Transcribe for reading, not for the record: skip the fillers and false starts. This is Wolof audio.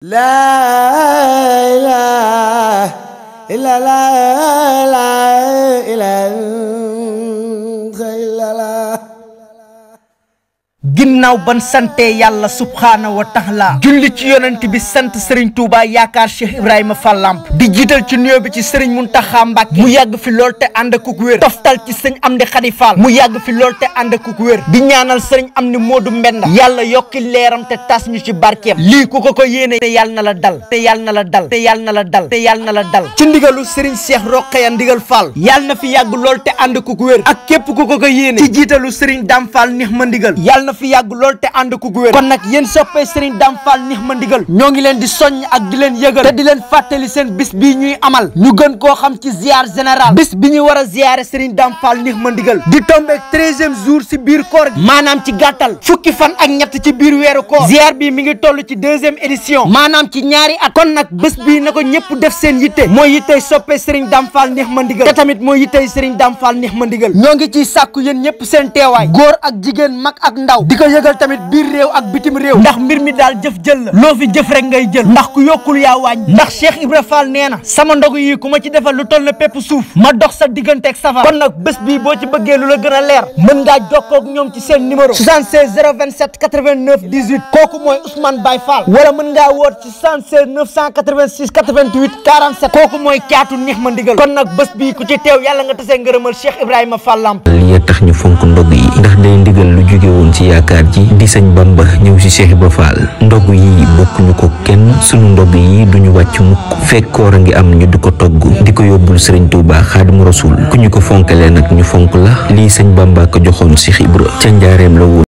La ilaha illallah, la ilaha illallah. ginnaaw ban sante yàlla subhaanahu wa taala julli ci yonent bi sant Serigne Touba yaakaar Cheikh Ibrahima Fall Lamp di jiital ci nuyoo bi ci Serigne Mountakha Mbacké mu yàgg fi lool te ànd ak wér toftal ci Serigne Amdi Khady Fall mu yàgg fi lool te ànd ak wér di ñaanal Serigne Amdi Modou Mbenda yàlla yokki leeram te tas ñu ci barkeem lii ku ko yéene te yàlla na la dal te yàlla na la dal te yàlla na la dal te yàlla na la dal ci ndigalu Serigne Cheikh Rokhaya Ndigal Fall yàlla na fi yàgg lool te ànd ak wér ak képp ku ko yéene ci jiitalu Serigne Dame Fall nix ma ndigal yàlla na fi yàgg lool te ànd ku wér kon nag yéen soppee Serigne Dame Fall nix ma ndigal ñoo ngi leen di soññ ak di leen yëgal te di leen fàttali seen bis bii ñuy amal ñu gën koo xam ci ziar général bis bi ñuy war a ziare Serigne Dame Fall nix ma ndigal di tombeeg 13e jour si biir koor gi maanaam ci gàttal fukki fan ak ñett ci biir weeru koor ziar bi mi ngi toll ci 2e édition maanaam ci ñaari at kon nag bés bii na ko ñëpp def seen yitte mooy yittey soppee Serigne Dame Fall nix ma ndigal te tamit mooy yittey Serigne Dame Fall nix ma ndigal ñoo ngi ciy sàkku yéen ñëpp seen teewaay góor ak jigéen mag ak ndaw di ko yëgal tamit biir réew ak bitim réew ndax mbir mi daal jëf jël la loo fi jëf rek ngay jël ndax ku yokkul yaa wàññ ndax Cheikh Ibra Fall nee na sama ndogu yi ku ma ci defal lu toll na pépp suuf ma dox sa digganteeg safar kon nag bés bii boo ci bëggee lu la gën a leer mën ngaa jokkoo ak ñoom ci seen numéro 76 027 89 18 kooku mooy Ousmane Baye Fall wala mën ngaa woot ci 76 986 88 47 kooku mooy caatu neex ma ndigal kon nag bés bii ku ci teew yàlla nga tasee ngërëmal Cheikh Ibrahima Fall Lamp li tax ñu fonk ndog yi ndax day ndigal lu jóge woon ci yaakaar ji di sëñ Bamba ñëw ci Cheikh Ibra Fall ndog yi bokkuñu ko kenn sunu ndog yi duñu wàcc mukk fekk koor a ngi am ñu di ko togg di ko yóbbul Serigne Touba Xaadimu Rasuul ku ñu ko fonkalee nag ñu fonk la lii sëñ Bamba ko joxoon Cheikh Ibra ca njaareem la woon